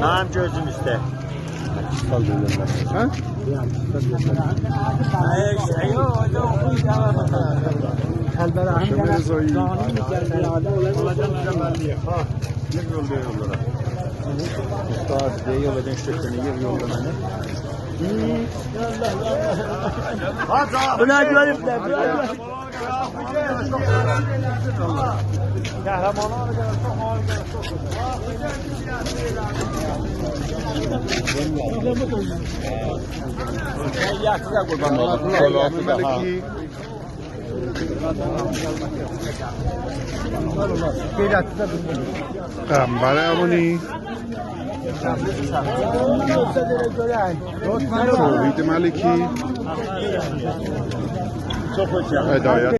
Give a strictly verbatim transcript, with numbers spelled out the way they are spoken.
هم گؤزوم اوسته. ها؟ شمه رضایی. اوستاد، دئییر یولدا، دئییر یولدا، دئییر یولدا منه. بونلار گؤروبلر، بونلار گؤروبلر. سلام علیکم. قنبر ابونی. توحید ملکی. هدایت